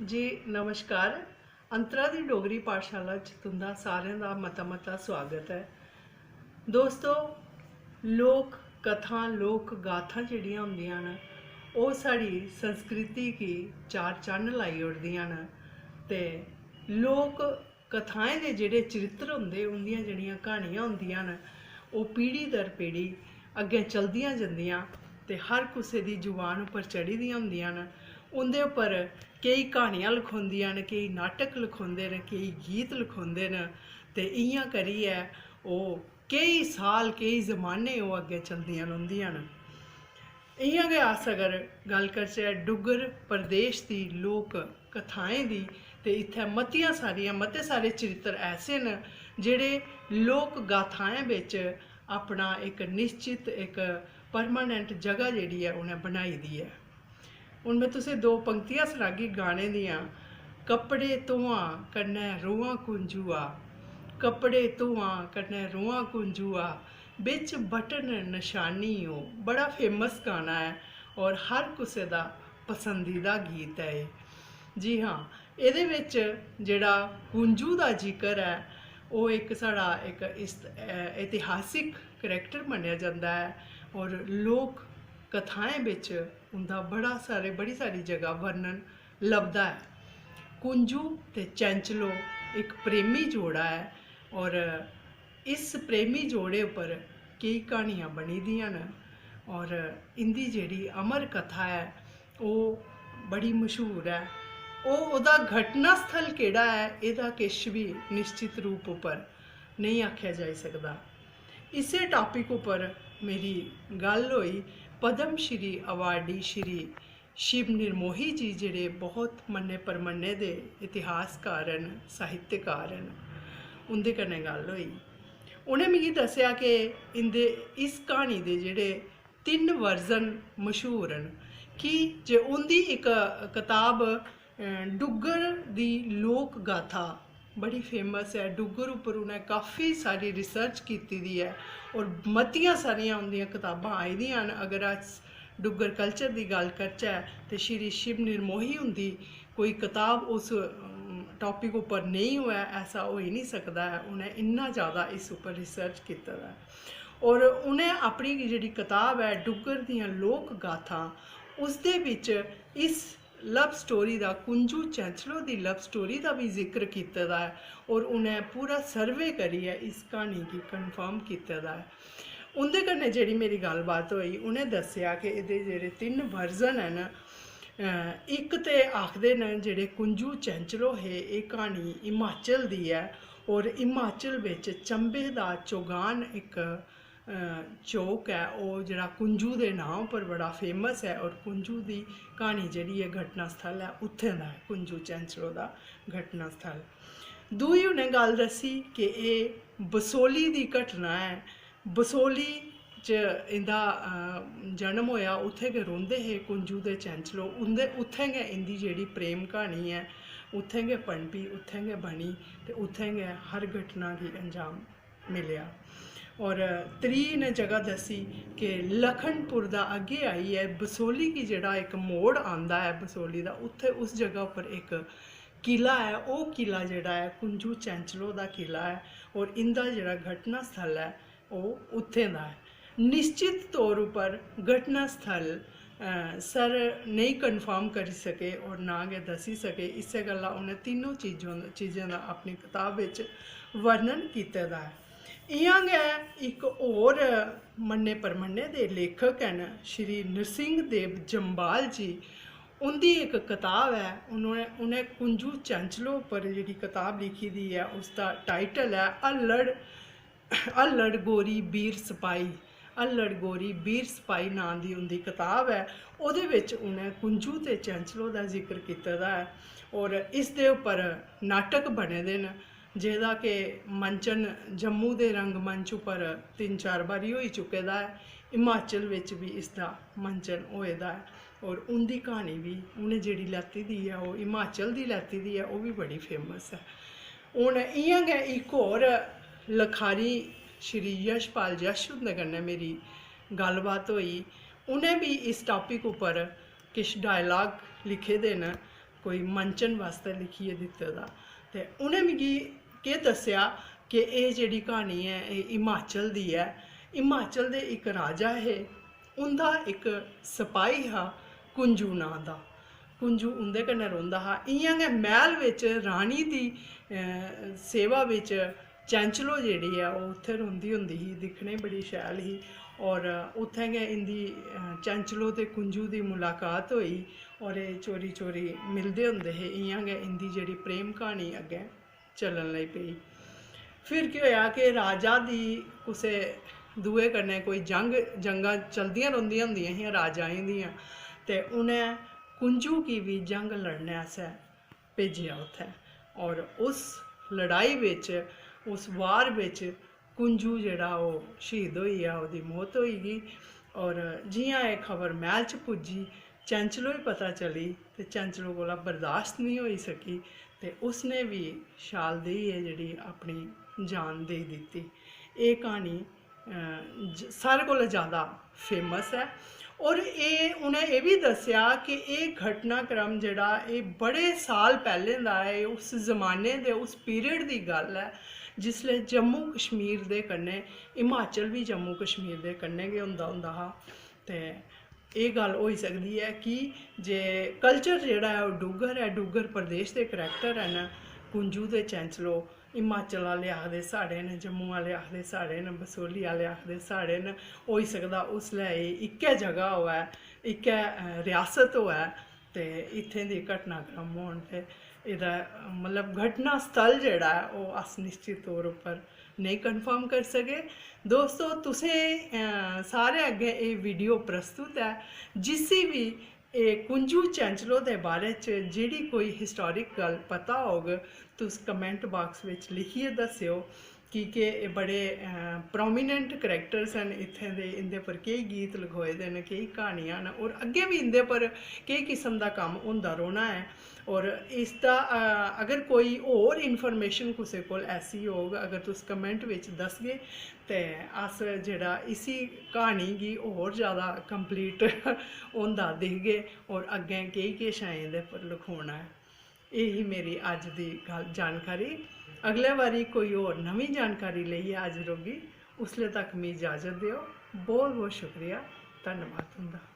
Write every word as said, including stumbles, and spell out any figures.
जी नमस्कार। अंतरा दी डोगरी पाठशाला च तुं'दा सारें दा मता मता सुआगत ऐ। दोस्तो, लोक कथां, लोक गाथां जेह्ड़ियां होंदियां न, ओह् साढ़ी संस्कृति गी चार चन्न लाई ओड़दियां न। ते लोक कथाएं दे जेह्ड़े चरित्र होंदे, उं'दियां जेह्ड़ियां क्हानियां होंदियां न, ओह् पीढ़ी दर पीढ़ी अग्गें चलदियां जंदियां ते हर कुसै दी जुबान उप्पर चढ़ी दियां होंदियां न। उं'दे उप्पर केई क्हानियां लखोंदियां न, केई नाटक लखोंदे न, केई गीत लखोंदे न, ते इ'यां करियै ओह् केई साल, केई जमाने ओह् अग्गें चलदियां रौंह्दियां न। इ'यां गै अस अगर गल्ल करचै डुग्गर प्रदेश दी लोक कथाएं दी, ते इत्थै मतियां सारियां, मते सारे चरित्र ऐसे न जेह्ड़े लोक गाथाएं बिच अपना इक निश्चित, इक परमानेंट जगह जेह्ड़ी ऐ, उ'नें बनाई दी ऐ। हून में तुसें दो पंक्तियां सनागी गाने दियां। कपड़े धोआं कन्नै रोआं कुंजुआ, कपड़े धोआं कन्नै रोआं कुंजुआ, बिच बटन नशानी ओ। बड़ा फेमस गाना ऐ और हर कुसै दा पसंदीदा गीत ऐ एह्। जी हां, एह्दे बिच जेह्ड़ा कुंजू दा जिकर ऐ, ओह् इक साढ़ा इक इस-, ऐ-, ऐतिहासिक करैक्टर मन्नेआ जंदा ऐ और लोक कथाएं बिच उं'दा बड़ा सारे, बड़ी सारी जगह वर्णन लभदा ऐ। कुंजू ते चैंचलो इक प्रेमी जोड़ा ऐ और इस प्रेमी जोड़े उप्पर केई क्हानियां बनी दियां न और इं'दी जेह्ड़ी अमर कथा ऐ, ओह् बड़ी मशहूर ऐ। ओह्, ओह्दा घटना स्थल केह्ड़ा ऐ, एह्दा किश बी निश्चित रूप उप्पर नेईं आखेआ जाई सकदा। इस्सै टॉपिक उप्पर मेरी गल्ल होई पद्म श्री अवार्डी श्री शिव निर्मोही जी, जेह्ड़े बहुत मन्ने परमन्ने दे इतिहासकार न, साहित्यकार न, उं'दे कन्नै गल्ल होई। उ'नें मिगी दस्सेआ कि इं'दे, इस क्हानी दे जेह्ड़े तिन्न वर्जन मशहूर न, कि जे उं'दी इक कताब, अ, डुग्गर दी लोक गाथा बड़ी फेमस ऐ। डुग्गर उप्पर उ'नें काफी सारी रिसर्च कीती दी ऐ और मतियां सारियां उं'दियां कताबां आई दियां न। अगर अस डुग्गर कल्चर दी गल्ल करचै ते श्री शिव निर्मोही हुंदी कोई कताब उस, अम, टॉपिक उप्पर नेईं होऐ, ऐसा होई निं सकदा ऐ। उ'नें इन्ना जैदा इस उप्पर रिसर्च कीते दा ऐ। और उ'नें अपनी जेह्ड़ी कताब ऐ डुग्गर दियां लोक गाथां, उसदे बिच इस लव स्टोरी दा, कुंजू चैंचलो दी लव स्टोरी दा बी जिक्र कीते दा ऐ और उ'नें पूरा सर्वे करियै इस क्हानी गी कन्फर्म कीते दा ऐ। उं'दे कन्नै जेह्ड़ी मेरी गल्लबात होई, उ'नें दस्सेआ कि एह्दे जेह्ड़े तिन्न वर्जन हैन, अ, इक ते आखदे न जेह्ड़े कुंजू चैंचलो हे, एह् क्हानी हिमाचल दी ऐ और हिमाचल बिच चंबे दा चौगान इक अ, चौक ऐ, ओह् जेह्ड़ा कुंजू दे नांऽ उप्पर बड़ा फेमस ऐ और कुंजू दी क्हानी जेह्ड़ी ऐ, घटना स्थल ऐ, उत्थें दा ऐ कुंजू चैंचलो दा घटना स्थल। दूई उ'नें गल्ल दस्सी कि एह् बसोली दी घटना ऐ। बसोली च इं'दा, अ, जन्म होएआ, उत्थें गै रौंह्दे हे कुंजू दे चैंचलो। उं'दे, उत्थें गै इं'दी जेह्ड़ी प्रेम क्हानी ऐ, उत्थें गै पनपी, उत्थें गै बनी ते उत्थें गै हर घटना गी अंजाम मिलेआ। और त्री ने जगह दस्सी कि लखनपुर दा अग्गें आइयै बसोली गी जेह्ड़ा इक मोड़ आंदा ऐ बसोली दा, उत्थै उस जगह उप्पर इक किला ऐ। ओह् किला जेह्ड़ा ऐ, कुंजू चैंचलो दा किला ऐ और इं'दा जेह्ड़ा घटना स्थल ऐ, ओह् उत्थें दा ऐ। निश्चित तौर उप्पर घटना स्थल, अ, सर नेईं कन्फर्म करी सके और ना गै दस्सी सके। इस्सै गल्ला उ'नें तिन्नों चीजों, चीजें दा अपनी कताब बिच वर्णन कीते दा ऐ। इ'यां गै इक होर मन्ने परमन्ने दे लेखक हैन श्री नरसिंह देव जम्बाल जी, उं'दी इक कताब ऐ, उ'नें, उ'नें कुंजू चैंचलो पर जेह्ड़ी कताब लिखी दी ऐ, उसदा टाइटल ऐ हल्लड़, हल्लड़ गोरी बीर सपाई। हल्लड़ गोरी बीर सपाई नांऽ दी उं'दी कताब ऐ। ओह्दे बिच उ'नें कुंजू ते चैंचलो दा जिक्र कीते दा ऐ और इसदे उप्पर नाटक बने दे न, जेह्दा कि मंचन जम्मू दे रंगमंच उप्पर तिन्न चार बारी होई चुके दा ऐ। हिमाचल बिच बी इसदा मंचन होए दा ऐ और उं'दी क्हानी बी उ'नें जेह्ड़ी लैती दी ऐ, ओह् हिमाचल दी लैती दी ऐ, ओह् बी बड़ी फेमस ऐ। हून इ'यां गै इक होर लखारी श्री यशपाल यश हुंदे कन्नै मेरी गल्लबात होई। उ'नें बी इस टॉपिक उप्पर किश डायलॉग लिखे दे न। कोई मंचन बास्तै लिखियै दित्ते दा। ते उ'नें मिगी केह् दस्सेआ कि एह् जेह्ड़ी क्हानी ऐ, एह् हिमाचल दी ऐ। हिमाचल दे इक राजा हे, उं'दा इक सपाही हा कुंजू नांऽ दा। कुंजू उं'दे कन्नै रौंह्दा हा। इ'यां गै मैह्ल बिच रानी दी, अ, सेवा बिच चैंचलो जेह्ड़ी ऐ, ओह् उत्थै रौंह्दी होंदी ही, दिक्खने गी बड़ी शैल ही। और उत्थै गै इं'दी, अ, चैंचलो ते कुंजू दी मुलाकात होई और एह् चोरी चोरी मिलदे होंदे हे। इ'यां गै इं'दी जेह्ड़ी प्रेम क्हानी अग्गें चलन लगी पेई। फिर केह् होएआ कि राजा दी कुसै दूए कन्नै कोई जंग, जंगां चलदियां रौंह्दियां होंदियां हियां राजाएं दियां, ते उ'नें कुंजू गी बी जंग लड़ने आस्तै भेजेआ उत्थै। और उस लड़ाई बिच, उस वार बिच कुंजू जेह्ड़ा ओह् शहीद होई गेआ, ओह्दी मौत होई गेई। और जि'यां एह् खबर मैह्ल च पुज्जी, चैंचलो गी पता चली ते चैंचलो कोला बर्दाश्त निं होई सकी ते उसने बी शाल देइयै जेह्ड़ी अपनी जान देई दित्ती। एह् क्हानी, अ, ज-, सारें कोला ज़्यादा फेमस ऐ। और एह्, उ'नें एह् बी दस्सेआ कि एह् घटनाक्रम जेह्ड़ा, एह् बड़े साल पैह्लें दा ऐ, एह् उस जमाने दे, उस पीरियड दी गल्ल ऐ जिसलै जम्मू कश्मीर दे कन्नै, हिमाचल बी जम्मू कश्मीर दे कन्नै गै होंदा होंदा हा। ते एह् गल्ल होई सकदी ऐ कि जे कल्चर जेह्ड़ा ऐ ओह् डुग्गर ऐ, डुग्गर प्रदेश दे करैक्टर हैन कुंजू ते चैंचलो। हिमाचल आह्ले आखदे साढ़े न, जम्मू आह्ले आखदे साढ़े न, बसोहली आह्ले आखदे साढ़े न। होई सकदा उसलै एह् इक्कै जगह होऐ, इक्कै, अ, रियासत होऐ ते इत्थें दे घटनाक्रम होन ते एह्दा, मतलब, घटना स्थल जेह्ड़ा ऐ ओह् अस निश्चत तौर उप्पर नेईं कन्फर्म करी सके। दोस्तो, तुसें, अ, सारें अग्गें एह् वीडियो प्रस्तुत ऐ। जिसी बी एह् कुंजू चैंचलो दे बारे च जेह्ड़ी कोई हिस्टोरिक गल्ल पता होग, तुस कमेंट बाक्स बिच लिखियै दस्सेओ, की के एह् बड़े, अ, प्रोमिनेंट करैक्टर्स न इत्थें दे। इं'दे पर केई गीत लखोए दे न, केई क्हानियां न, और अग्गें बी इं'दे पर केई किस्म दा कम्म होंदा रौह्ना ऐ। और इसदा, अ, अगर कोई होर इन्फॉर्मेशन कुसै कोल ऐसी होग, अगर तुस कमेंट बिच दसगे, ते अस जेह्ड़ा इसी क्हानी गी होर ज़्यादा कंप्लीट होंदा दिखगे और अग्गें केह् किश ऐ एह्दे पर लखोना ऐ। एह् ही मेरी अज्ज दी गल्ल, जानकारी। अगले बारी कोई होर नमीं जानकारी लेइयै हाजर होगी। उसले तक मी इजाज़त देओ। बहुत बहुत शुक्रिया। धन्नवाद तुं'दा।